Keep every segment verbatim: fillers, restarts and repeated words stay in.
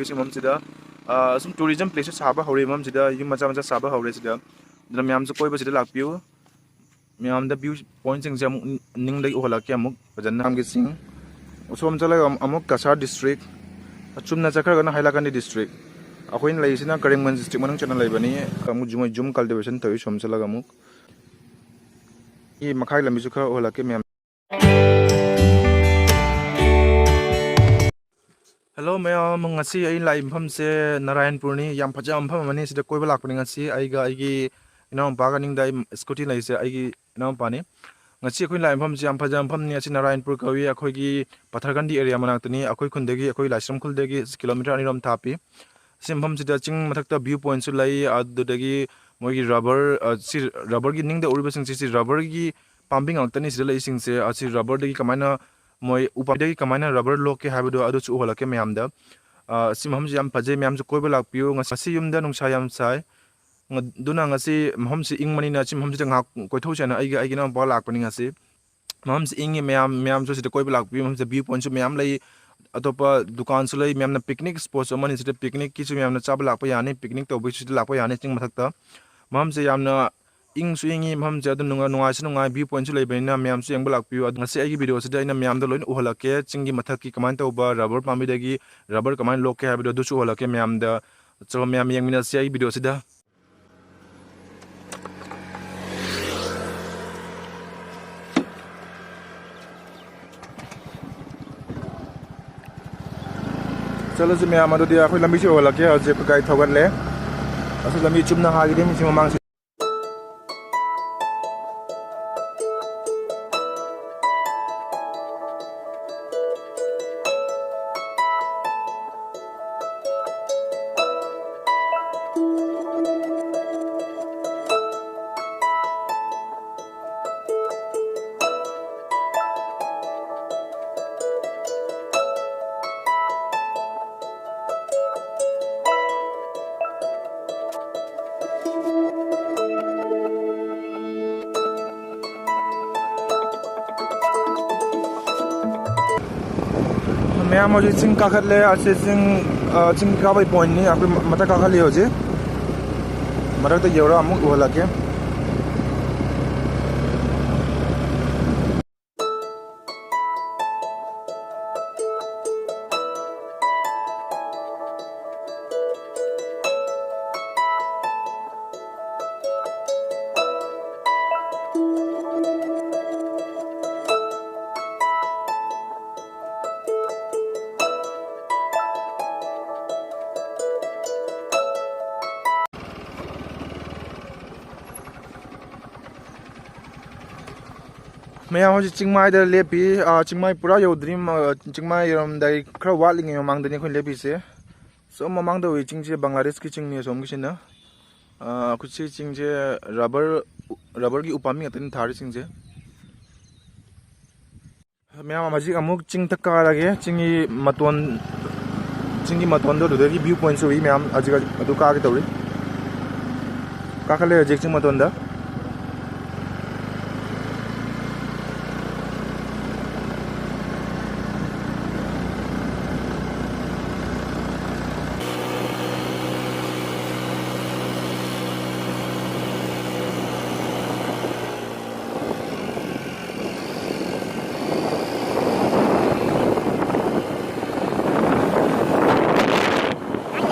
ꯁꯤ ꯃꯐꯝꯁꯤꯗ, ꯑ, ꯁꯨꯝ tourism place ꯁꯥꯕ ꯍꯧꯔꯦ, ꯃꯐꯝꯁꯤꯗ ꯌꯨꯝ ꯃꯆꯥ ꯃꯆꯥ ꯁꯥꯕ ꯍꯧꯔꯦ ꯁꯤꯗ꯫ ꯑꯗꯨꯅ ꯃꯌꯥꯝꯁꯨ ꯀꯣꯏꯕꯁꯤꯗ ꯂꯥꯛꯄꯤꯌꯨ꯫ ꯃꯌꯥꯝꯗ view point ꯁꯤꯡꯁꯦ ꯑꯃꯨꯛ ꯅꯤꯡꯗꯒꯤ ꯎꯍꯜꯂꯛꯀꯦ ꯑꯃꯨꯛ ꯐꯖꯅ꯫ ꯃꯌꯥꯝꯒꯤ ꯆꯤꯡ꯫ ꯑꯁꯣꯝ ꯆꯠꯂꯒ ꯑꯃꯨꯛ ꯀꯁꯥꯔ district, ꯑꯆꯨꯝꯅ ꯆꯠꯈ꯭ꯔꯒꯅ ꯍꯥꯏꯂꯥꯀꯟꯗꯤ district꯫ ꯑꯩꯈꯣꯏꯅ ꯂꯩꯔꯤꯁꯤꯅ ꯀꯔꯤꯝꯒꯟꯖ district ꯃꯅꯨꯡ ꯆꯟꯅ ꯂꯩꯕꯅꯤ꯫ ꯑꯃꯨꯛ ꯖꯨꯝ, ꯖꯨꯝ cultivation ꯇꯧꯏ ꯁꯣꯝ ꯆꯠꯂꯒ ꯑꯃꯨꯛ꯫ ꯁꯤ ꯃꯈꯥꯒꯤ ꯂꯝꯕꯤꯁꯨ ꯈꯔ ꯎꯍꯜꯂꯛꯀꯦ ꯃꯌꯥꯝ꯫ Hello ꯃꯌꯥꯝ, ꯉꯁꯤ ꯑꯩ ꯂꯥꯛꯏ ꯃꯐꯝꯁꯦ ꯅꯥꯔꯥꯌꯟꯄꯨꯔꯅꯤ꯫ ꯌꯥꯝ ꯐꯖꯕ ꯃꯐꯝ ꯑꯃꯅꯤ꯫ ꯁꯤꯗ ꯀꯣꯏꯕ ꯂꯥꯛꯄꯅꯤ ꯉꯁꯤ꯫ ꯑꯩꯒ ꯑꯩꯒꯤ ꯏꯅꯥꯎꯅꯨꯄꯥꯒ ꯅꯤꯡꯗ ꯑꯩ scooty ꯂꯩꯁꯦ ꯑꯩꯒꯤ ꯏꯅꯥꯎꯅꯨꯄꯥꯅꯤ꯫ ꯉꯁꯤ ꯑꯩꯈꯣꯏ ꯂꯥꯛꯏ ꯃꯐꯝꯁꯦ ꯌꯥꯝ ꯐꯖꯕ ꯃꯐꯝꯅꯤ꯫ ꯑꯁꯤ ꯅꯥꯔꯥꯌꯟꯄꯨꯔ ꯀꯧꯏ꯫ ꯑꯩꯈꯣꯏꯒꯤ ꯄꯊꯔꯒꯟꯗꯤ area ꯃꯅꯥꯛꯇꯅꯤ꯫ ꯑꯩꯈꯣꯏ ꯈꯨꯟꯗꯒꯤ, ꯑꯩꯈꯣꯏ ꯂꯥꯏꯁ꯭ꯔꯝ ꯈꯨꯜꯗꯒꯤ kilometre ꯑꯅꯤꯔꯣꯝ ꯊꯥꯞꯄꯤ꯫ ꯁꯤ ꯃꯐꯝꯁꯤꯗ ꯆꯤꯡ ꯃꯊꯛꯇ view point ꯁꯨ ꯂꯩ꯫ ꯑꯗꯨꯗꯒꯤ ꯃꯣꯏꯒꯤ rubber, ꯑ, ꯁꯤ rubber ꯒꯤ ꯅꯤꯡꯗ ꯎꯔꯤꯕꯁꯤꯡꯁꯤ, ꯁꯤ rubber ꯒꯤ ꯄꯥꯝꯕꯤ ꯉꯥꯛꯇꯅꯤ ꯁꯤꯗ ꯂꯩꯁꯤꯡꯁꯦ꯫ ꯑꯁꯤ rubber ꯗꯒꯤ ꯀꯃꯥꯏꯅ, ꯃꯣꯏ ꯎ ꯄꯥꯝꯕꯤꯗꯒꯤ ꯀꯃꯥꯏꯅ rubber ꯂꯣꯛꯀꯦ ꯍꯥꯏꯕꯗꯣ ꯑꯗꯨꯁꯨ ꯎꯍꯜꯂꯛꯀꯦ ꯃꯌꯥꯝꯗ꯫ ꯑ, ꯁꯤ ꯃꯐꯝꯁꯤ ꯌꯥꯝ ꯐꯖꯩ, ꯃꯌꯥꯝꯁꯨ ꯀꯣꯏꯕ ꯂꯥꯛꯄꯤꯌꯨ꯫ ꯉꯁꯤ ꯌꯨꯝꯗ ꯅꯨꯡꯁꯥ ꯌꯥꯝ ꯁꯥꯏ꯫ ꯉ-, ꯑꯗꯨꯅ ꯉꯁꯤ ꯃꯐꯝꯁꯤ ꯏꯪꯕꯅꯤꯅ ꯁꯤ ꯃꯐꯝꯁꯤꯗ ꯉꯥꯏꯍꯥꯛ ꯀꯣꯏꯊꯣꯛꯁꯦꯅ ꯑꯩꯒ ꯑꯩꯒꯤ ꯏꯅꯥꯎꯄꯥ ꯂꯥꯛꯄꯅꯤ ꯉꯁꯤ꯫ ꯃꯐꯝꯁꯤ ꯏꯪꯉꯤ ꯃꯌꯥꯝ, ꯃꯌꯥꯝꯁꯨ ꯁꯤꯗ ꯀꯣꯏꯕ ꯂꯥꯛꯄꯤꯌꯨ꯫ ꯃꯐꯝꯁꯤꯗ view point ꯁꯨ ꯃꯌꯥꯝ ꯂꯩ꯫ ꯑꯇꯣꯞꯄ ꯗꯨꯀꯥꯟꯁꯨ ꯂꯩ꯫ ꯃꯌꯥꯝꯅ picnic spot ꯁꯨ ꯑꯃꯅꯤ꯫ ꯁꯤꯗ picnic ꯀꯤꯁꯨ ꯃꯌꯥꯝꯅ ꯆꯥꯕ ꯂꯥꯛꯄ ꯌꯥꯅꯤ꯫ Picnic ꯇꯧꯕꯒꯤꯁꯨ ꯁꯤꯗ ꯂꯥꯛꯄ ꯌꯥꯅꯤ ꯆꯤꯡ ꯃꯊꯛꯇ꯫ ꯃꯐꯝꯁꯦ ꯌꯥꯝꯅ ꯏꯪꯁꯨ ꯏꯪꯉꯤ ꯃꯐꯝꯁꯦ, ꯑꯗꯨ ꯅꯨꯡꯉꯥꯏ-, ꯅꯨꯡꯉꯥꯏꯁꯨ ꯅꯨꯡꯉꯥꯏ, view point ꯁꯨ ꯂꯩꯕꯅꯤꯅ ꯃꯌꯥꯝꯁꯨ ꯌꯦꯡꯕ ꯂꯥꯛꯄꯤꯌꯨ꯫ ꯑꯗꯨ ꯉꯁꯤ ꯑꯩꯒꯤ video ꯁꯤꯗ ꯑꯩꯅ ꯃꯌꯥꯝꯗ ꯂꯣꯏꯅ ꯎꯍꯜꯂꯛꯀꯦ꯫ ꯆꯤꯡꯒꯤ ꯃꯊꯛꯀꯤ ꯀꯃꯥꯏꯅ ꯇꯧꯕ rubber ꯄꯥꯝꯕꯤꯗꯒꯤ rubber ꯀꯃꯥꯏꯅ ꯂꯣꯛꯀꯦ ꯍꯥꯏꯕꯗꯣ ꯑꯗꯨꯁꯨ ꯎꯍꯜꯂꯛꯀꯦ ꯃꯌꯥꯝꯗ꯫ ꯆꯠꯂꯣ ꯃꯌꯥꯝ ꯌꯦꯡꯃꯤꯟꯅꯁꯤ ꯑꯩꯒꯤ video ꯁꯤꯗ꯫ ꯆꯠꯂꯁꯤ ꯃꯌꯥꯝ, ꯑꯗꯨꯗꯤ ꯑꯩꯈꯣꯏ ꯂꯝꯕꯤꯁꯤ ꯎꯍꯜꯂꯛꯀꯦ꯫ ꯍꯧꯖꯤꯛ ꯑꯩꯈꯣꯏ ꯒꯥꯔꯤ ꯊꯧꯒꯠꯂꯦ꯫ ꯑꯁꯤ ꯂꯝꯕꯤ ꯆꯨꯝꯅ ꯍꯥꯏꯈꯤꯗꯤ ꯁꯤ ꯃꯃꯥꯡꯁꯤ꯫ ꯃꯌꯥꯝ ꯍꯧꯖꯤꯛ ꯆꯤꯡ ꯀꯥꯈꯠꯂꯦ꯫ ꯑꯁꯤ ꯆꯤꯡ, ꯑ, ꯆꯤꯡ ꯀꯥꯕꯒꯤ ꯄꯣꯏꯟꯠꯅꯤ꯫ ꯑꯩꯈꯣꯏ ꯃꯊꯛ ꯀꯥꯈꯠꯂꯤ ꯍꯧꯖꯤꯛ꯫ ꯃꯊꯛꯇ ꯌꯧꯔꯒ ꯑꯃꯨꯛ ꯎꯍꯜꯂꯛꯀꯦ꯫ ꯃꯌꯥꯝ ꯍꯧꯖꯤꯛ ꯆꯤꯡꯃꯥꯏꯗ ꯂꯦꯞꯄꯤ꯫ ꯑꯥ, ꯆꯤꯡꯃꯥꯏ ꯄꯨꯔꯥ ꯌꯧꯗ꯭ꯔꯤ꯫ ꯃ-, ꯆꯤꯡꯃꯥꯏ ꯌꯧꯔꯝꯗꯥꯏ ꯈꯔ ꯋꯥꯠꯂꯤꯉꯩ ꯃꯃꯥꯡꯗꯅꯤ ꯑꯩꯈꯣꯏꯅ ꯂꯦꯞꯄꯤꯁꯦ꯫ ꯁꯣꯝ ꯃꯃꯥꯡꯗ ꯎꯏ ꯆꯤꯡꯁꯦ ꯕꯪꯒ꯭ꯂꯥꯗꯦꯁꯀꯤ ꯆꯤꯡꯅꯤ꯫ ꯑꯁꯣꯝꯒꯤꯁꯤꯅ, ꯑꯥ, ꯑꯩꯈꯣꯏ ꯁꯤ ꯆꯤꯡꯁꯦ ꯔꯕꯔ, ꯔꯕꯔꯒꯤ ꯎꯄꯥꯝꯕꯤ ꯉꯥꯛꯇꯅꯤ ꯊꯥꯔꯤꯁꯤꯡꯁꯦ꯫ ꯃꯌꯥꯝ ꯍꯧꯖꯤꯛ ꯑꯃꯨꯛ ꯆꯤꯡꯊꯛ ꯀꯥꯔꯒꯦ꯫ ꯆꯤꯡꯒꯤ ꯃꯇꯣꯟ, ꯆꯤꯡꯒꯤ ꯃꯇꯣꯟꯗꯣ ꯑꯗꯨꯗꯒꯤ view point ꯁꯨ ꯎꯏ꯫ ꯃꯌꯥꯝ ꯍꯧꯖꯤꯛ ꯑꯗꯨ ꯀꯥꯒꯦ ꯇꯧꯔꯤ꯫ ꯀꯥꯈꯠꯂꯦ ꯍꯧꯖꯤꯛ ꯆꯤꯡ ꯃꯇꯣꯟꯗ꯫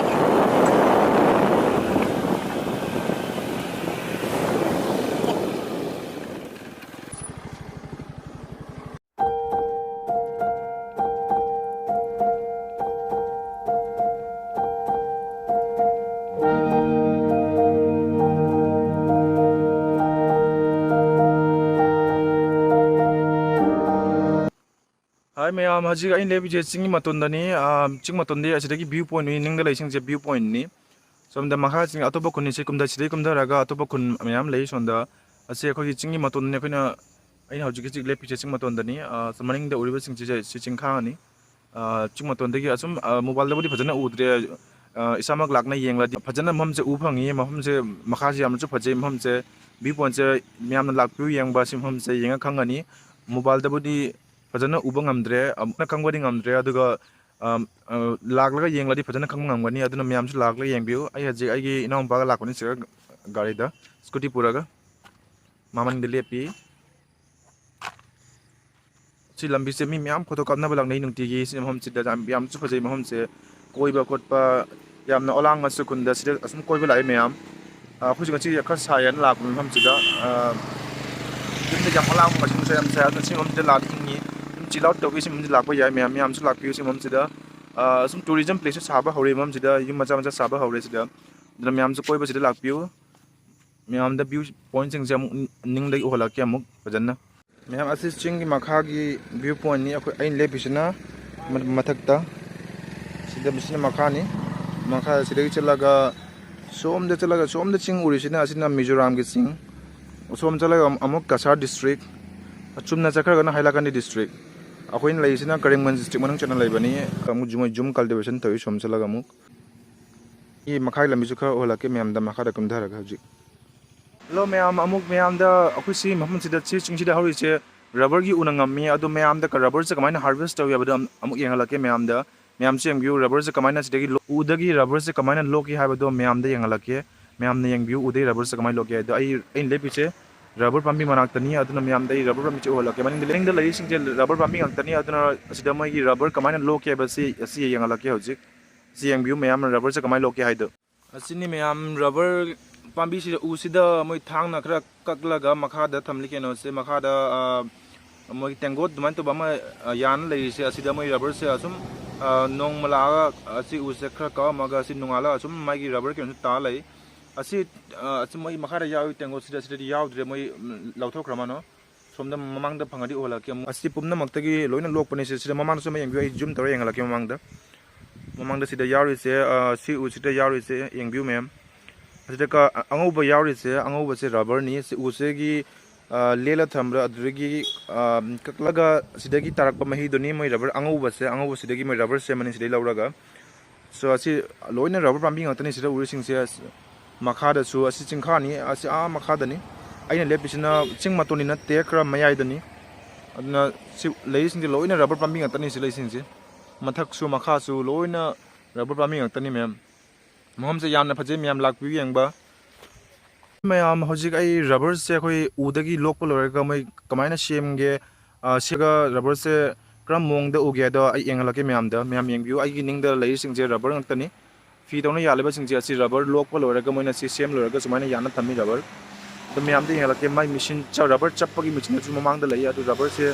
ꯍꯥꯏ ꯃꯌꯥꯝ, ꯍꯧꯖꯤꯛ ꯑꯩꯅ ꯂꯦꯞꯄꯤꯁꯦ ꯆꯤꯡꯒꯤ ꯃꯇꯣꯟꯗꯅꯤ꯫ ꯑꯥ, ꯆꯤꯡ ꯃꯇꯣꯟꯗꯤ ꯑꯁꯤꯗꯒꯤ view point ꯅꯤ, ꯅꯤꯡꯗ ꯂꯩꯁꯤꯡꯁꯦ view point ꯅꯤ꯫ ꯁꯣꯝꯗ ꯃꯈꯥ ꯆꯤꯡ ꯑꯇꯣꯞꯄ ꯈꯨꯟꯅꯤ, ꯁꯤ ꯀꯨꯝꯗ-, ꯁꯤꯗꯩ ꯀꯨꯝꯊꯔꯒ ꯑꯇꯣꯞꯄ ꯈꯨꯟ ꯃꯌꯥꯝ ꯂꯩ꯫ ꯁꯣꯝꯗ ꯑꯁꯤ ꯑꯩꯈꯣꯏꯒꯤ ꯆꯤꯡꯒꯤ ꯃꯇꯣꯟꯅꯤ꯫ ꯑꯩꯈꯣꯏꯅ, ꯑꯩꯅ ꯍꯧꯖꯤꯛ ꯍꯧꯖꯤꯛ ꯂꯦꯞꯄꯤꯁꯦ ꯆꯤꯡ ꯃꯇꯣꯟꯗꯅꯤ꯫ ꯑꯥ, ꯃꯅꯤꯡꯗ ꯎꯔꯤꯕꯁꯤꯡꯁꯤꯁꯦ ꯁꯤ ꯆꯤꯡꯈꯥꯅꯤ꯫ ꯑꯥ, ꯆꯤꯡ ꯃꯇꯣꯟꯗꯒꯤ ꯑꯁꯨꯝ, ꯑꯥ, ꯃꯣꯕꯥꯏꯜꯗꯕꯨꯗꯤ ꯐꯖꯅ ꯎꯗ꯭ꯔꯦ꯫ ꯑꯥ, ꯏꯁꯥꯃꯛ ꯂꯥꯛꯅ ꯌꯦꯡꯂꯗꯤ ꯐꯖꯅ ꯃꯐꯝꯁꯦ ꯎ ꯐꯪꯉꯤ꯫ ꯃꯐꯝꯁꯦ, ꯃꯈꯥꯁꯦ ꯌꯥꯝꯅꯁꯨ ꯐꯖꯩ꯫ ꯃꯐꯝꯁꯦ, view point ꯁꯦ ꯃꯌꯥꯝꯅ ꯂꯥꯛꯄꯤꯌꯨ ꯌꯦꯡꯕ, ꯁꯤ ꯃꯐꯝꯁꯦ ꯌꯦꯡꯉ ꯈꯪꯒꯅꯤ꯫ ꯃꯣꯕꯥꯏꯜꯗꯕꯨꯗꯤ ꯐꯖꯅ ꯎꯕ ꯉꯝꯗ꯭ꯔꯦ, ꯑꯃꯨꯛꯅ ꯈꯪꯕꯗꯤ ꯉꯝꯗ꯭ꯔꯦ꯫ ꯑꯗꯨꯒ, ꯑꯝ, ꯑ, ꯂꯥꯛꯂꯒ ꯌꯦꯡꯂꯗꯤ ꯐꯖꯅ ꯈꯪꯕ ꯉꯝꯒꯅꯤ꯫ ꯑꯗꯨꯅ ꯃꯌꯥꯝꯁꯨ ꯂꯥꯛꯂꯒ ꯌꯦꯡꯕꯤꯌꯨ꯫ ꯑꯩ ꯍꯧꯖꯤꯛ ꯑꯩꯒꯤ ꯏꯅꯥꯎꯅꯨꯄꯥꯒ ꯂꯥꯛꯄꯅꯤ ꯁꯤꯗ ꯒꯥꯔꯤꯗ, ꯁ꯭ꯀꯨꯇꯤ ꯄꯨꯔꯒ꯫ ꯃꯃꯟꯗ ꯂꯦꯞꯄꯤ꯫ ꯁꯤ ꯂꯝꯕꯤꯁꯦ ꯃꯤ ꯃꯌꯥꯝ ꯐꯣꯇꯣ ꯀꯥꯞꯅꯕ ꯂꯥꯛꯅꯩ ꯅꯨꯡꯇꯤꯒꯤ꯫ ꯁꯤ ꯃꯐꯝꯁꯤꯗ ꯌꯥꯝ, ꯌꯥꯝꯁꯨ ꯐꯖꯩ ꯃꯐꯝꯁꯦ꯫ ꯀꯣꯏꯕ ꯈꯣꯠꯄ ꯌꯥꯝꯅ ꯑꯣꯂꯥꯡ ꯑꯁꯨ ꯈꯨꯟꯗ ꯁꯤꯗ ꯑꯁꯨꯝ ꯀꯣꯏꯕ ꯂꯥꯛꯑꯦ ꯃꯌꯥꯝ꯫ ꯑ, ꯑꯩꯈꯣꯏꯁꯨ ꯉꯁꯤ ꯈꯔ ꯁꯥꯏꯌꯦꯅ ꯂꯥꯛꯄ ꯃꯐꯝꯁꯤꯗ꯫ ꯑ, ꯌꯨꯝꯗ ꯌꯥꯝ ꯑꯣꯂꯥꯡꯕ ꯉꯁꯤ ꯅꯨꯡꯁꯥ ꯌꯥꯝ ꯁꯥꯏ꯫ ꯑꯗꯨꯅ ꯁꯤ ꯃꯐꯝꯁꯤꯗ ꯂꯥꯛꯑꯗꯤ ꯏꯪꯉꯤ꯫ ꯑꯗꯨꯝ chill out ꯇꯧꯒꯦ ꯁꯤ ꯃꯐꯝꯁꯤꯗ ꯂꯥꯛꯄ ꯌꯥꯏ ꯃꯌꯥꯝ꯫ ꯃꯌꯥꯝꯁꯨ ꯂꯥꯛꯄꯤꯌꯨ ꯁꯤ ꯃꯐꯝꯁꯤꯗ꯫ ꯑ, ꯁꯨꯝ tourism placeꯁꯨ ꯁꯥꯕ ꯍꯧꯔꯦ ꯃꯐꯝꯁꯤꯗ꯫ ꯌꯨꯝ ꯃꯆꯥ ꯃꯆꯥ ꯁꯥꯕ ꯍꯧꯔꯦ ꯁꯤꯗ꯫ ꯑꯗꯨꯅ ꯃꯌꯥꯝꯁꯨ ꯀꯣꯏꯕ ꯁꯤꯗ ꯂꯥꯛꯄꯤꯌꯨ꯫ ꯃꯌꯥꯝꯗ view pointꯁꯤꯡꯁꯦ ꯑꯃꯨꯛ ꯅꯤꯡꯗꯒꯤ ꯎꯍꯜꯂꯛꯀꯦ ꯑꯃꯨꯛ ꯐꯖꯅ꯫ ꯃꯌꯥꯝ, ꯑꯁꯤ ꯆꯤꯡꯒꯤ ꯃꯈꯥꯒꯤ view pointꯅꯤ꯫ ꯑꯩꯈꯣꯏ, ꯑꯩꯅ ꯂꯦꯞꯄꯤꯁꯤꯅ ꯃ-, ꯃꯊꯛꯇ꯫ ꯁꯤꯗ, ꯁꯤꯅ ꯃꯈꯥꯅꯤ꯫ ꯃꯈꯥ ꯁꯤꯗꯒꯤ ꯆꯠꯂꯒ ꯁꯣꯝꯗ ꯆꯠꯂꯒ, ꯁꯣꯝꯗ ꯆꯤꯡ ꯎꯔꯤꯁꯤꯅ, ꯑꯁꯤꯅ ꯃꯤꯖꯣꯔꯥꯝꯒꯤ ꯆꯤꯡ꯫ ꯁꯣꯝ ꯆꯠꯂꯒ ꯑꯃꯨꯛ ꯀꯁꯥꯔ district꯫ ꯑꯆꯨꯝꯅ ꯆꯠꯈ꯭ꯔꯒꯅ ꯍꯥꯏꯂꯥꯀꯟꯗꯤ district꯫ ꯑꯩꯈꯣꯏꯅ ꯂꯩꯔꯤꯁꯤꯅ ꯀꯔꯤꯝꯒꯟꯖ district ꯃꯅꯨꯡ ꯆꯟꯅ ꯂꯩꯕꯅꯤ꯫ ꯑꯃꯨꯛ ꯖꯨꯝ-, ꯖꯨꯝ cultivation ꯇꯧꯏ ꯁꯣꯝ ꯆꯠꯂꯒ ꯑꯃꯨꯛ꯫ ꯁꯤ ꯃꯈꯥꯒꯤ ꯂꯝꯕꯤꯁꯨ ꯈꯔ ꯎꯍꯜꯂꯛꯀꯦ ꯃꯌꯥꯝꯗ, ꯃꯈꯥꯗ ꯀꯨꯝꯊꯔꯒ ꯍꯧꯖꯤꯛ꯫ Hello ꯃꯌꯥꯝ, ꯑꯃꯨꯛ ꯃꯌꯥꯝꯗ ꯑꯩꯈꯣꯏ ꯁꯤ ꯃꯐꯝꯁꯤꯗ, ꯁꯤ ꯆꯤꯡꯁꯤꯗ ꯍꯧꯔꯤꯁꯦ rubberꯒꯤ ꯎꯅ ꯉꯝꯃꯤ꯫ ꯑꯗꯣ ꯃꯌꯥꯝꯗ ꯀ-, rubberꯁꯦ ꯀꯃꯥꯏꯅ harvest ꯇꯧꯏ ꯍꯥꯏꯕꯗꯣ ꯑꯝ-, ꯑꯃꯨꯛ ꯌꯦꯡꯍꯜꯂꯛꯀꯦ ꯃꯌꯥꯝꯗ꯫ ꯃꯌꯥꯝꯁꯨ ꯌꯦꯡꯕꯤꯌꯨ, rubberꯁꯦ ꯀꯃꯥꯏꯅ ꯁꯤꯗꯒꯤ ꯂꯣ-, ꯎꯗꯒꯤ rubberꯁꯦ ꯀꯃꯥꯏꯅ ꯂꯣꯛꯀꯦ ꯍꯥꯏꯕꯗꯣ ꯃꯌꯥꯝꯗ ꯌꯦꯡꯍꯜꯂꯛꯀꯦ꯫ ꯃꯌꯥꯝꯅ ꯌꯦꯡꯕꯤꯌꯨ, ꯎꯗꯒꯤ rubberꯁꯦ ꯀꯃꯥꯏꯅ ꯂꯣꯛꯀꯦ ꯍꯥꯏꯗꯣ꯫ ꯑꯩ, ꯑꯩꯅ ꯂꯦꯞꯄꯤꯁꯦ rubber ꯄꯥꯝꯕꯤ ꯃꯅꯥꯛꯇꯅꯤ, ꯑꯗꯨꯅ ꯃꯌꯥꯝꯗ ꯑꯩ rubber ꯄꯥꯝꯕꯤꯁꯦ ꯎꯍꯜꯂꯛꯀꯦ꯫ ꯃꯅꯤꯡꯗ, ꯃꯅꯤꯡꯗ ꯂꯩꯔꯤꯁꯤꯡꯁꯦ rubber ꯄꯥꯝꯕꯤ ꯉꯥꯛꯇꯅꯤ, ꯑꯗꯨꯅ ꯑꯁꯤꯗ ꯃꯣꯏꯒꯤ rubber ꯀꯃꯥꯏꯅ ꯂꯣꯛꯀꯦ ꯍꯥꯏꯕꯁꯤ ꯑꯁꯤ ꯌꯦꯡꯍꯜꯂꯛꯀꯦ ꯍꯧꯖꯤꯛ꯫ ꯁꯤ ꯌꯦꯡꯕꯤꯌꯨ ꯃꯌꯥꯝ, rubberꯁꯦ ꯀꯃꯥꯏꯅ ꯂꯣꯛꯀꯦ ꯍꯥꯏꯗꯣ꯫ ꯑꯁꯤꯅꯤ ꯃꯌꯥꯝ, rubber ꯄꯥꯝꯕꯤꯁꯤꯗ, ꯎꯁꯤꯗ ꯃꯣꯏ ꯊꯥꯡꯅ ꯈꯔ ꯀꯛꯂꯒ ꯃꯈꯥꯗ ꯊꯝꯂꯤ ꯀꯩꯅꯣꯁꯦ, ꯃꯈꯥꯗ, ꯑ, ꯃꯣꯏꯒꯤ ꯇꯦꯡꯒꯣꯠ ꯑꯗꯨꯃꯥꯏꯅ ꯇꯧꯕ ꯑꯃ, ꯑ, ꯌꯥꯟ ꯂꯩꯔꯤꯁꯦ꯫ ꯑꯁꯤꯗ ꯃꯣꯏ rubberꯁꯦ ꯑꯁꯨꯝ, ꯑ, ꯅꯣꯡꯃ ꯂꯥꯛꯑꯒ ꯑꯁꯤ ꯎꯁꯦ ꯈꯔ ꯀꯛꯑꯝꯃꯒ ꯑꯁꯤ ꯅꯣꯡꯉꯥꯜꯂꯒ ꯑꯁꯨꯝ ꯃꯥꯒꯤ rubber ꯀꯩꯅꯣꯁꯦ ꯇꯥ ꯂꯩ꯫ ꯑꯁꯤ, ꯑ, ꯑꯁꯤ ꯃꯣꯏ ꯃꯈꯥꯗ ꯌꯥꯎꯔꯤ ꯇꯦꯡꯒꯣꯠꯁꯤꯗ, ꯑꯁꯤꯗꯗꯤ ꯌꯥꯎꯗ꯭ꯔꯦ, ꯃꯣꯏ, ꯎꯝ, ꯂꯧꯊꯣꯛꯈ꯭ꯔ ꯃꯥꯅꯣ꯫ ꯁꯣꯝꯗ ꯃꯃꯥꯡꯗ ꯐꯪꯉꯗꯤ ꯎꯍꯜꯂꯛꯀꯦ ꯑꯃꯨꯛ꯫ ꯑꯁꯤ ꯄꯨꯝꯅꯃꯛꯇꯒꯤ ꯂꯣꯏꯅ ꯂꯣꯛꯄꯅꯦ ꯁꯤ꯫ ꯁꯤꯗ ꯃꯃꯥꯡꯗꯁꯨ ꯑꯃ ꯌꯦꯡꯕꯤꯌꯨ, ꯑꯩ zoom ꯇꯧꯔ ꯌꯦꯡꯍꯜꯂꯛꯀꯦ ꯃꯃꯥꯡꯗ꯫ ꯃꯃꯥꯡꯗ ꯁꯤꯗ ꯌꯥꯎꯔꯤꯁꯦ, ꯑ, ꯁꯤ ꯎꯁꯤꯗ ꯌꯥꯎꯔꯤꯁꯦ ꯌꯦꯡꯕꯤꯌꯨ ꯃꯌꯥꯝ꯫ ꯑꯁꯤꯗ ꯀ-, ꯑ-, ꯑꯉꯧꯕ ꯌꯥꯎꯔꯤꯁꯦ, ꯑꯉꯧꯕꯁꯦ rubberꯅꯤ꯫ ꯁꯤ ꯎꯁꯤꯒꯤ, ꯑ, ꯂꯦꯜꯂ ꯊꯝꯕ꯭ꯔꯥ, ꯑꯗꯨꯗꯒꯤ, ꯑ, ꯀꯛꯂꯒ ꯁꯤꯗꯒꯤ ꯇꯥꯔꯛꯄ ꯃꯍꯤꯗꯨꯅꯤ ꯃꯣꯏ rubber ꯑꯉꯧꯕꯁꯦ, ꯑꯉꯧꯕꯁꯤꯗꯒꯤ ꯃꯣꯏ rubber ꯁꯦꯝꯃꯅꯤ ꯁꯤꯗꯩ ꯂꯧꯔꯒ꯫ So, ꯑꯁꯤ ꯂꯣꯏꯅ rubber ꯄꯥꯝꯕꯤ ꯉꯥꯛꯇꯅꯤ ꯁꯤꯗ ꯎꯔꯤꯁꯤꯡꯁꯦ꯫ ꯑꯁ, ꯃꯈꯥꯗꯁꯨ, ꯑꯁꯤ ꯆꯤꯡꯈꯥꯅꯤ, ꯑꯁꯤ ꯑꯥ ꯃꯈꯥꯗꯅꯤ꯫ ꯑꯩꯅ ꯂꯦꯞꯄꯤꯁꯤꯅ ꯆꯤꯡ ꯃꯇꯣꯟꯗꯤ ꯅꯠꯇꯦ, ꯈꯔ ꯃꯌꯥꯏꯗꯅꯤ꯫ ꯑꯗꯨꯅ ꯁꯤ ꯂꯩꯔꯤꯁꯤꯡꯁꯦ ꯂꯣꯏꯅ ꯔꯕꯔ ꯄꯥꯝꯕꯤ ꯉꯥꯛꯇꯅꯤ꯫ ꯁꯤ ꯂꯩꯁꯤꯡꯁꯦ ꯃꯊꯛꯁꯨ ꯃꯈꯥꯁꯨ ꯂꯣꯏꯅ ꯔꯕꯔ ꯄꯥꯝꯕꯤ ꯉꯥꯛꯇꯅꯤ ꯃꯌꯥꯝ꯫ ꯃꯐꯝꯁꯦ ꯌꯥꯝꯅ ꯐꯖꯩ, ꯃꯌꯥꯝ ꯂꯥꯛꯄꯤꯌꯨ ꯌꯦꯡꯕ꯫ ꯃꯌꯥꯝ, ꯍꯧꯖꯤꯛ ꯑꯩ ꯔꯕꯔꯁꯦ ꯑꯩꯈꯣꯏ ꯎꯗꯒꯤ ꯂꯣꯛꯄ ꯂꯣꯏꯔꯒ ꯃꯣꯏ ꯀꯃꯥꯏꯅ ꯁꯦꯝꯒꯦ, ꯑ, ꯁꯤꯒ ꯔꯕꯔꯁꯦ ꯀꯔꯝꯕ ꯃꯑꯣꯡꯗ ꯎꯒꯦ ꯍꯥꯏꯗꯣ ꯑꯩ ꯌꯦꯡꯍꯜꯂꯛꯀꯦ ꯃꯌꯥꯝꯗ꯫ ꯃꯌꯥꯝ ꯌꯦꯡꯕꯤꯌꯨ, ꯑꯩꯒꯤ ꯅꯤꯡꯗ ꯂꯩꯔꯤꯁꯤꯡꯁꯦ ꯔꯕꯔ ꯉꯥꯛꯇꯅꯤ꯫ ꯐꯤ ꯇꯧꯅ ꯌꯥꯜꯂꯤꯕꯁꯤꯡꯁꯦ ꯑꯁꯤ ꯔꯕꯔ ꯂꯣꯛꯄ ꯂꯣꯏꯔꯒ ꯃꯣꯏꯅ ꯁꯤ ꯁꯦꯝ ꯂꯣꯏꯔꯒ ꯁꯨꯃꯥꯏꯅ ꯌꯥꯟꯅ ꯊꯝꯃꯤ ꯔꯕꯔ꯫ ꯑꯗꯣ ꯃꯌꯥꯝꯗ ꯌꯦꯡꯍꯜꯂꯛꯀꯦ, ꯃꯥꯏ ꯃꯦꯆꯤꯟ ꯆ-, ꯔꯕꯔ ꯆꯞꯄꯒꯤ ꯃꯦꯆꯤꯟ ꯑꯗꯨꯁꯨ ꯃꯃꯥꯡꯗ ꯂꯩ꯫ ꯑꯗꯨ ꯔꯕꯔꯁꯦ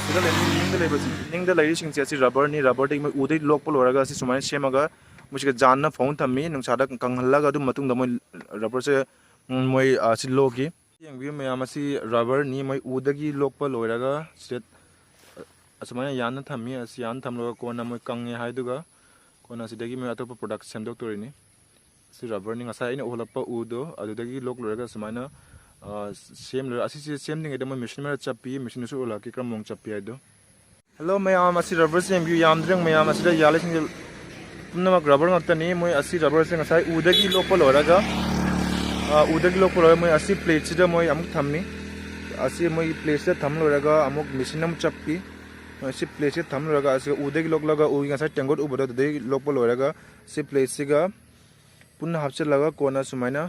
ꯁꯤꯗ ꯂꯩ-, ꯅꯤꯡꯗ ꯂꯩꯕꯁꯤꯡ-, ꯅꯤꯡꯗ ꯂꯩꯔꯤꯁꯤꯡꯁꯦ ꯑꯁꯤ ꯔꯕꯔꯅꯤ꯫ ꯔꯕꯔꯗꯒꯤ ꯃꯣꯏ ꯎꯗꯒꯤ ꯂꯣꯛꯄ ꯂꯣꯏꯔꯒ ꯑꯁꯤ ꯁꯨꯃꯥꯏꯅ ꯁꯦꯝꯃꯒ ꯃꯣꯏꯁꯤꯒ ꯖꯥꯟꯅ ꯐꯧꯅ ꯊꯝꯃꯤ꯫ ꯅꯨꯡꯁꯥꯗ ꯀꯪꯍꯜꯂꯒ ꯑꯗꯨ ꯃꯇꯨꯡꯗ ꯃꯣꯏ ꯔꯕꯔꯁꯦ, ꯎꯝ, ꯃꯣꯏ, ꯑ, ꯑꯁꯤ ꯂꯣꯛꯈꯤ꯫ ꯌꯦꯡꯕꯤꯌꯨ ꯃꯌꯥꯝ, ꯑꯁꯤ ꯔꯕꯔꯅꯤ꯫ ꯃꯣꯏ ꯎꯗꯒꯤ ꯂꯣꯛꯄ ꯂꯣꯏꯔꯒ ꯁꯤꯗ ꯑꯁꯨꯃꯥꯏꯅ ꯌꯥꯟꯅ ꯊꯝꯃꯤ꯫ ꯑꯁꯤ ꯌꯥꯟꯅ ꯊꯝꯂꯒ ꯀꯣꯟꯅ ꯃꯣꯏ ꯀꯪꯉꯦ ꯍꯥꯏꯗꯨꯒ ꯀꯣꯟꯅ ꯑꯁꯤꯗꯒꯤ ꯃꯣꯏ ꯑꯇꯣꯞꯄ ꯄ꯭ꯔꯗꯛ ꯁꯦꯝꯗꯣꯛꯇꯣꯔꯤꯅꯤ꯫ ꯁꯤ ꯔꯕꯔꯅꯤ꯫ ꯉꯁꯥꯏ ꯑꯩꯅ ꯎꯍꯜꯂꯛꯄ ꯎꯗꯣ ꯑꯗꯨꯗꯒꯤ ꯂꯣꯛ ꯂꯣꯏꯔꯒ ꯁꯨꯃꯥꯏꯅ, ꯑ, ꯁꯦꯝ ꯂꯣꯏꯔ-, ꯑꯁꯤꯁꯦ ꯁꯦꯝꯗ꯭ꯔꯤꯉꯩꯗ ꯃꯣꯏ ꯃꯦꯆꯤꯟ ꯈꯔ ꯆꯞꯄꯤ꯫ ꯃꯦꯆꯤꯟꯗꯨꯁꯨ ꯎꯍꯜꯂꯛꯀꯦ ꯀꯔꯝꯕ ꯃꯑꯣꯡ ꯆꯞꯄꯤ ꯍꯥꯏꯗꯣ꯫ ꯍꯦꯜꯂꯣ ꯃꯌꯥꯝ, ꯑꯁꯤ ꯔꯕꯔꯁꯦ ꯌꯦꯡꯕꯤꯌꯨ, ꯌꯥꯝꯗ꯭ꯔꯦ ꯃꯌꯥꯝ꯫ ꯑꯁꯤꯗ ꯌꯥꯜꯂꯤꯁꯤꯡꯁꯦ ꯄꯨꯝꯅꯃꯛ ꯔꯕꯔ ꯉꯥꯛꯇꯅꯤ꯫ ꯃꯣꯏ ꯑꯁꯤ ꯔꯕꯔꯁꯦ ꯉꯁꯥꯏ ꯎꯗꯒꯤ ꯂꯣꯛꯄ ꯂꯣꯏꯔꯒ, ꯑ, ꯎꯗꯒꯤ ꯂꯣꯛꯄ ꯂꯣꯏꯔꯒ ꯃꯣꯏ ꯑꯁꯤ ꯄ꯭ꯂꯦꯠꯁꯤꯗ ꯃꯣꯏ ꯑꯃꯨꯛ ꯊꯝꯃꯤ꯫ ꯑꯁꯤ ꯃꯣꯏ ꯄ꯭ꯂꯦꯠꯁꯤꯗ ꯊꯝ ꯂꯣꯏꯔꯒ ꯑꯃꯨꯛ ꯃꯦꯆꯤꯟ ꯑꯃꯨꯛ ꯆꯞꯄꯤ꯫ ꯃꯣꯏ ꯑꯁꯤ ꯄ꯭ꯂꯦꯠꯁꯤꯗ ꯊꯝ ꯂꯣꯏꯔꯒ ꯑꯁꯤ ꯎꯗꯒꯤ ꯂꯣꯛꯂꯒ ꯎꯒꯤ ꯉꯁꯥꯏ ꯇꯦꯡꯒꯣꯠ ꯎꯕꯗꯣ ꯑꯗꯨꯗꯒꯤ ꯂꯣꯛꯄ ꯂꯣꯏꯔꯒ ꯁꯤ ꯄ꯭ꯂꯦꯠꯁꯤꯒ ꯄꯨꯟꯅ ꯍꯥꯞꯆꯤꯜꯂꯒ ꯀꯣꯟꯅ ꯁꯨꯃꯥꯏꯅ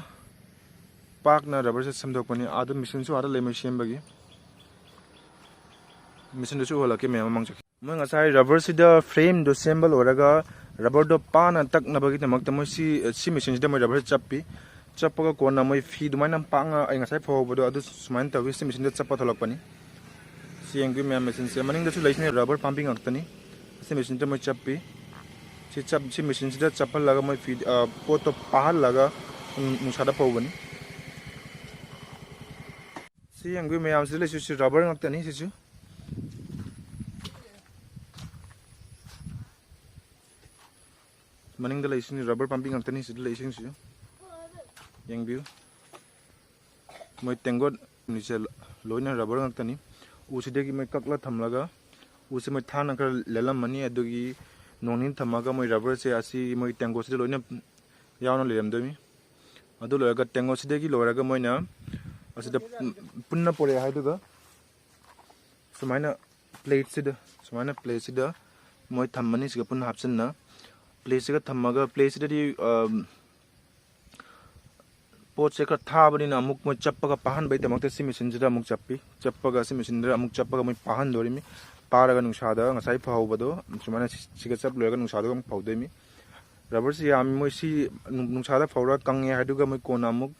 ꯄꯥꯛꯅ ꯔꯕꯔꯁꯦ ꯁꯦꯝꯗꯣꯛꯄꯅꯤ꯫ ꯑꯗꯨ ꯃꯦꯆꯤꯟꯁꯨ ꯑꯥꯗ ꯂꯩ ꯃꯣꯏ ꯁꯦꯝꯕꯒꯤ꯫ ꯃꯦꯆꯤꯟꯗꯨꯁꯨ ꯎꯍꯜꯂꯛꯀꯦ ꯃꯌꯥꯝ ꯃꯃꯥꯡ ꯆꯠꯈꯤ꯫ ꯃꯣꯏ ꯉꯁꯥꯏ ꯔꯕꯔꯁꯤꯗ ꯐ꯭ꯔꯦꯝꯗꯣ ꯁꯦꯝꯕ ꯂꯣꯏꯔꯒ ꯔꯕꯔꯗꯣ ꯄꯥꯅ ꯇꯛꯅꯕꯒꯤꯗꯃꯛꯇ ꯃꯣꯏ ꯁꯤ, ꯁꯤ ꯃꯦꯆꯤꯟꯁꯤꯗ ꯃꯣꯏ ꯔꯕꯔꯁꯦ ꯆꯞꯄꯤ꯫ ꯆꯞꯄꯒ ꯀꯣꯟꯅ ꯃꯣꯏ ꯐꯤ ꯑꯗꯨꯃꯥꯏꯅ ꯄꯥꯛꯅ ꯑꯩ ꯉꯁꯥꯏ ꯐꯧꯍꯧꯕꯗꯣ ꯑꯗꯨ ꯁꯨꯃꯥꯏꯅ ꯇꯧꯋꯤ꯫ ꯁꯤ ꯃꯦꯆꯤꯟꯗ ꯆꯞꯄ ꯊꯣꯛꯂꯛꯄꯅꯤ꯫ ꯁꯤ ꯌꯦꯡꯕꯤꯌꯨ ꯃꯌꯥꯝ, ꯃꯦꯆꯤꯟꯁꯦ ꯃꯅꯤꯡꯗꯁꯨ ꯂꯩꯁꯤꯅꯦ ꯔꯕꯔ ꯄꯥꯝꯕꯤ ꯉꯥꯛꯇꯅꯤ꯫ ꯑꯁꯤ ꯃꯦꯆꯤꯟꯁꯤꯗ ꯃꯣꯏ ꯆꯞꯄꯤ꯫ ꯁꯤ ꯆꯞ-, ꯁꯤ ꯃꯦꯆꯤꯟꯁꯤꯗ ꯆꯞꯍꯜꯂꯒ ꯃꯣꯏ ꯐꯤ, ꯑ, ꯄꯣꯠꯇꯣ ꯄꯥꯍꯜꯂꯒ, ꯎꯝ, ꯅꯨꯡꯁꯥꯗ ꯐꯧꯕꯅꯤ꯫ ꯁꯤ ꯌꯦꯡꯕꯤꯌꯨ ꯃꯌꯥꯝꯁꯤꯗ ꯂꯩꯁꯨ ꯁꯤ ꯔꯕꯔ ꯉꯥꯛꯇꯅꯤ ꯁꯤꯁꯨ꯫ ꯃꯅꯤꯡꯗ ꯂꯩꯁꯤꯡꯁꯤ ꯔꯕꯔ ꯄꯥꯝꯕꯤ ꯉꯥꯛꯇꯅꯤ ꯁꯤꯗ ꯂꯩꯁꯤꯡꯁꯤꯁꯨ꯫ ꯌꯦꯡꯕꯤꯌꯨ꯫ ꯃꯣꯏ ꯇꯦꯡꯒꯣꯠ ꯑꯅꯤꯁꯦ ꯂꯣꯏꯅ ꯔꯕꯔ ꯉꯥꯛꯇꯅꯤ꯫ ꯎꯁꯤꯗꯒꯤ ꯃꯣꯏ ꯀꯛꯂ ꯊꯝꯂꯒ ꯎꯁꯤ ꯃꯣꯏ ꯊꯥꯡꯅ ꯈꯔ ꯂꯦꯜꯂꯝꯃꯅꯤ꯫ ꯑꯗꯨꯒꯤ ꯅꯣꯡ ꯅꯤꯅꯤ ꯊꯝꯃꯒ ꯃꯣꯏ ꯔꯕꯔꯁꯦ ꯑꯁꯤ ꯃꯣꯏ ꯇꯦꯡꯒꯣꯠꯁꯤꯗ ꯂꯣꯏꯅ ꯌꯥꯎꯅ ꯂꯩꯔꯝꯗꯣꯏꯅꯤ꯫ ꯑꯗꯨ ꯂꯣꯏꯔꯒ ꯇꯦꯡꯒꯣꯠꯁꯤꯗꯒꯤ ꯂꯣꯏꯔꯒ ꯃꯣꯏꯅ ꯑꯁꯤꯗ ꯄꯨꯟꯅ ꯄꯨꯔꯛꯑꯦ ꯍꯥꯏꯗꯨꯒ ꯁꯨꯃꯥꯏꯅ ꯄ꯭ꯂꯦꯠꯁꯤꯗ, ꯁꯨꯃꯥꯏꯅ ꯄ꯭ꯂꯦꯠꯁꯤꯗ ꯃꯣꯏ ꯊꯝꯃꯅꯤ, ꯁꯤꯒ ꯄꯨꯟꯅ ꯍꯥꯞꯆꯤꯟꯅ꯫ ꯄ꯭ꯂꯦꯠꯁꯤꯒ ꯊꯝꯃꯒ, ꯄ꯭ꯂꯦꯠꯁꯤꯗꯗꯤ, ꯑꯝ, ꯄꯣꯠꯁꯦ ꯈꯔ ꯊꯥꯕꯅꯤꯅ ꯑꯃꯨꯛ ꯃꯣꯏ ꯆꯞꯄꯒ ꯄꯥꯍꯟꯕꯒꯤꯗꯃꯛꯇ ꯁꯤ ꯃꯦꯆꯤꯟꯁꯤꯗ ꯑꯃꯨꯛ ꯆꯞꯄꯤ꯫ ꯆꯞꯄꯒ ꯁꯤ ꯃꯦꯆꯤꯟꯗ ꯑꯃꯨꯛ ꯆꯞꯄꯒ ꯃꯣꯏ ꯄꯥꯍꯟꯗꯣꯔꯤꯃꯤ꯫ ꯄꯥꯔꯒ ꯅꯨꯡꯁꯥꯗ ꯉꯁꯥꯏ ꯐꯧꯍꯧꯕꯗꯣ ꯁꯨꯃꯥꯏꯅ ꯁꯤ-, ꯁꯤꯒ ꯆꯞ ꯂꯣꯏꯔꯒ ꯅꯨꯡꯁꯥꯗ ꯑꯃꯨꯛ ꯐꯧꯗꯣꯏꯃꯤ꯫ ꯔꯕꯔꯁꯤ ꯌꯥꯝꯃꯤ, ꯃꯣꯏ ꯁꯤ ꯅꯨꯡ-, ꯅꯨꯡꯁꯥꯗ ꯐꯧꯔꯒ ꯀꯪꯉꯦ ꯍꯥꯏꯗꯨꯒ ꯃꯣꯏ ꯀꯣꯟꯅ ꯑꯃꯨꯛ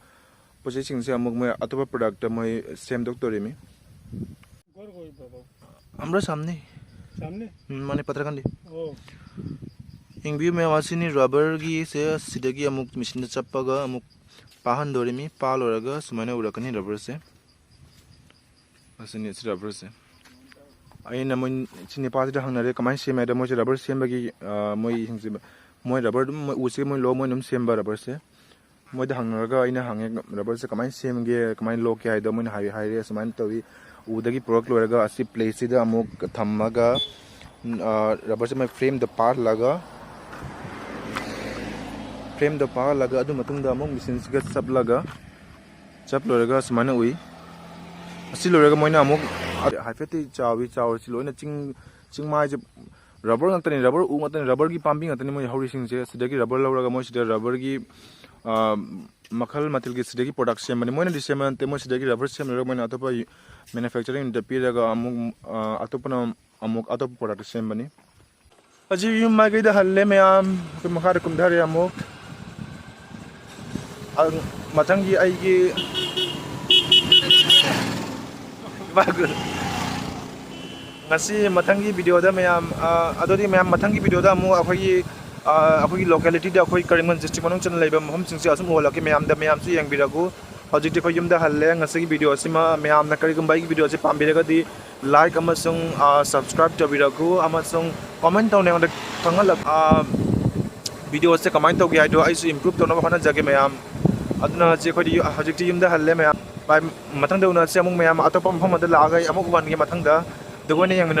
ꯄꯣꯠ ꯆꯩꯁꯤꯡꯁꯦ ꯑꯃꯨꯛ ꯃꯣꯏ ꯑꯇꯣꯞꯄ ꯄ꯭ꯔꯗꯛꯇ ꯃꯣꯏ ꯁꯦꯝꯗꯣꯛꯇꯣꯔꯤꯃꯤ꯫ ꯀꯣꯔ ꯀꯣꯏ ꯕꯕꯥ? ꯑꯃꯔ ꯁꯥꯝꯅꯤ꯫ ꯁꯥꯝꯅꯤ? ꯎꯝ, ꯃꯥꯅꯦ, ꯄꯠꯇ꯭ꯔꯀꯥꯟꯗꯤ꯫ ꯑꯣ꯫ ꯌꯦꯡꯕꯤꯌꯨ ꯃꯌꯥꯝ, ꯑꯁꯤꯅꯤ ꯔꯕꯔꯒꯤꯁꯦ, ꯁꯤꯗꯒꯤ ꯑꯃꯨꯛ ꯃꯦꯆꯤꯟꯗ ꯆꯞꯄꯒ ꯑꯃꯨꯛ ꯄꯥꯍꯟꯗꯣꯔꯤꯃꯤ꯫ ꯄꯥ ꯂꯣꯏꯔꯒ ꯁꯨꯃꯥꯏꯅ ꯎꯔꯛꯀꯅꯤ ꯔꯕꯔꯁꯦ꯫ ꯑꯁꯤꯅꯤ ꯁꯤ ꯔꯕꯔꯁꯦ꯫ ꯑꯩꯅ ꯃꯣꯏ ꯁꯤ ꯅꯤꯄꯥꯁꯤꯗ ꯍꯪꯅꯔꯦ ꯀꯃꯥꯏꯅ ꯁꯦꯝꯃꯦ ꯍꯥꯏꯗ, ꯃꯣꯏꯁꯦ ꯔꯕꯔ ꯁꯦꯝꯕꯒꯤ, ꯑ, ꯃꯣꯏ ꯍꯤꯡꯁꯦ-, ꯃꯣꯏ ꯔꯕꯔ ꯑꯗꯨꯝ ꯃꯣꯏ ꯎꯁꯦ ꯃꯣꯏ ꯂꯣ-, ꯃꯣꯏꯅ ꯑꯗꯨꯝ ꯁꯦꯝꯕ ꯔꯕꯔꯁꯦ꯫ ꯃꯣꯏꯗ ꯍꯪꯅꯔꯒ ꯑꯩꯅ ꯍꯪꯉꯦ, "ꯔꯕꯔꯁꯦ ꯀꯃꯥꯏꯅ ꯁꯦꯝꯒꯦ, ꯀꯃꯥꯏꯅ ꯂꯣꯛꯀꯦ?" ꯍꯥꯏꯗꯣ ꯃꯣꯏꯅ ꯍꯥꯏ-, ꯍꯥꯏꯔꯦ, "ꯑꯁꯨꯃꯥꯏꯅ ꯇꯧꯏ, ꯎꯗꯒꯤ ꯄꯨꯔꯛ ꯂꯣꯏꯔꯒ ꯑꯁꯤ ꯄ꯭ꯂꯦꯠꯁꯤꯗ ꯑꯃꯨꯛ ꯊꯝꯃꯒ, ꯑ, ꯔꯕꯔꯁꯦ ꯃꯣꯏ ꯐ꯭ꯔꯦꯝꯗ ꯄꯥꯜꯂꯒ, ꯐ꯭ꯔꯦꯝꯗ ꯄꯥꯜꯂꯒ ꯑꯗꯨ ꯃꯇꯨꯡꯗ ꯑꯃꯨꯛ ꯃꯦꯆꯤꯟꯁꯤꯒ ꯆꯞꯂꯒ, ꯆꯞ ꯂꯣꯏꯔꯒ ꯁꯨꯃꯥꯏꯅ ꯎꯏ꯫ ꯑꯁꯤ ꯂꯣꯏꯔꯒ ꯃꯣꯏꯅ ꯑꯃꯨꯛ ꯍꯥꯏꯐꯦꯠꯇꯤ ꯆꯥꯎꯏ, ꯆꯥꯎꯔꯤꯁꯤ ꯂꯣꯏꯅ ꯆꯤꯡ, ꯆꯤꯡ ꯃꯥꯏꯁꯦ ꯔꯕꯔ ꯉꯥꯛꯇꯅꯤ, ꯔꯕꯔ ꯎ ꯉꯥꯛꯇꯅꯤ, ꯔꯕꯔꯒꯤ ꯄꯥꯝꯕꯤ ꯉꯥꯛꯇꯅꯤ ꯃꯣꯏ ꯍꯧꯔꯤꯁꯤꯡꯁꯦ꯫ ꯁꯤꯗꯒꯤ ꯔꯕꯔ ꯂꯧꯔꯒ ꯃꯣꯏ ꯁꯤꯗ ꯔꯕꯔꯒꯤ, ꯑ, ꯃꯈꯜ ꯃꯊꯦꯜꯒꯤ ꯁꯤꯗꯒꯤ ꯄ꯭ꯔꯗꯛ ꯁꯦꯝꯕꯅꯤ꯫ ꯃꯣꯏꯅꯗꯤ ꯁꯦꯝꯕ ꯅꯠꯇꯦ, ꯃꯣꯏ ꯁꯤꯗꯒꯤ ꯔꯕꯔ ꯁꯦꯝꯂꯒ ꯃꯣꯏꯅ ꯑꯇꯣꯞꯄ ꯃꯦꯅꯨꯐꯦꯛꯆꯔꯤꯡꯗ ꯄꯤꯔꯒ ꯑꯃꯨꯛ, ꯑ, ꯑꯇꯣꯞꯄꯅ ꯑꯃꯨꯛ ꯑꯇꯣꯞꯄ ꯄ꯭ꯔꯗꯛ ꯁꯦꯝꯕꯅꯤ꯫ ꯍꯧꯖꯤꯛ ꯌꯨꯝ ꯃꯥꯏꯀꯩꯗ ꯍꯜꯂꯦ ꯃꯌꯥꯝ, ꯑꯩꯈꯣꯏ ꯃꯈꯥꯗ ꯀꯨꯝꯊꯔꯦ ꯑꯃꯨꯛ꯫ ꯑ, ꯃꯊꯪꯒꯤ ꯑꯩꯒꯤ ꯉꯁꯤ ꯃꯊꯪꯒꯤ ꯚꯤꯗꯤꯑꯣꯗ ꯃꯌꯥꯝ, ꯑ, ꯑꯗꯨꯗꯤ ꯃꯌꯥꯝ ꯃꯊꯪꯒꯤ ꯚꯤꯗꯤꯑꯣꯗ ꯑꯃꯨꯛ ꯑꯩꯈꯣꯏꯒꯤ, ꯑ, ꯑꯩꯈꯣꯏꯒꯤ ꯂꯣꯀꯦꯂꯤꯇꯤꯗ ꯑꯩꯈꯣꯏ ꯀꯔꯤꯝꯒꯣꯟ ꯗꯤꯁꯇ꯭ꯔꯤꯛ ꯃꯅꯨꯡ ꯆꯟꯅ ꯂꯩꯕ ꯃꯐꯝꯁꯤꯡꯁꯦ ꯑꯁꯨꯝ ꯎꯍꯜꯂꯛꯀꯦ ꯃꯌꯥꯝꯗ, ꯃꯌꯥꯝꯁꯨ ꯌꯦꯡꯕꯤꯔꯒꯨ꯫ ꯍꯧꯖꯤꯛꯇꯤ ꯑꯩꯈꯣꯏ ꯌꯨꯝꯗ ꯍꯜꯂꯦ꯫ ꯉꯁꯤꯒꯤ ꯚꯤꯗꯤꯑꯣ ꯑꯁꯤꯃ ꯃꯌꯥꯝꯅ ꯀꯔꯤꯒꯨꯝꯕ ꯑꯩꯒꯤ ꯚꯤꯗꯤꯑꯣ ꯑꯁꯤ ꯄꯥꯝꯕꯤꯔꯒꯗꯤ like ꯑꯃꯁꯨꯡ, ꯑ, subscribe ꯇꯧꯕꯤꯔꯛꯎ ꯑꯃꯁꯨꯡ comment ꯇꯧꯅ ꯑꯩꯉꯣꯟꯗ ꯈꯪꯍꯜꯂꯛ-, ꯑ, ꯚꯤꯗꯤꯑꯣꯁꯦ ꯀꯃꯥꯏꯅ ꯇꯧꯒꯦ ꯍꯥꯏꯗꯣ ꯑꯩꯁꯨ improve ꯇꯧꯅꯕ ꯍꯣꯠꯅꯖꯒꯦ ꯃꯌꯥꯝ꯫ ꯑꯗꯨꯅ ꯍꯧꯖꯤꯛ ꯑꯩꯈꯣꯏꯗꯤ ꯌꯨ-, ꯍꯧꯖꯤꯛꯇꯤ ꯌꯨꯝꯗ ꯍꯜꯂꯦ ꯃꯌꯥꯝ꯫ Bye꯫ ꯃꯊꯪꯗ ꯎꯅꯁꯦ ꯑꯃꯨꯛ ꯃꯌꯥꯝ꯫ ꯑꯇꯣꯞꯄ ꯃꯐꯝ ꯑꯃꯗ ꯂꯥꯛꯑꯒ ꯑꯩ ꯑꯃꯨꯛ ꯎꯍꯟꯒꯦ ꯃꯊꯪꯗ꯫ ꯑꯗꯨꯒ ꯑꯣꯏꯅ ꯌꯦꯡꯃꯤꯟꯅ-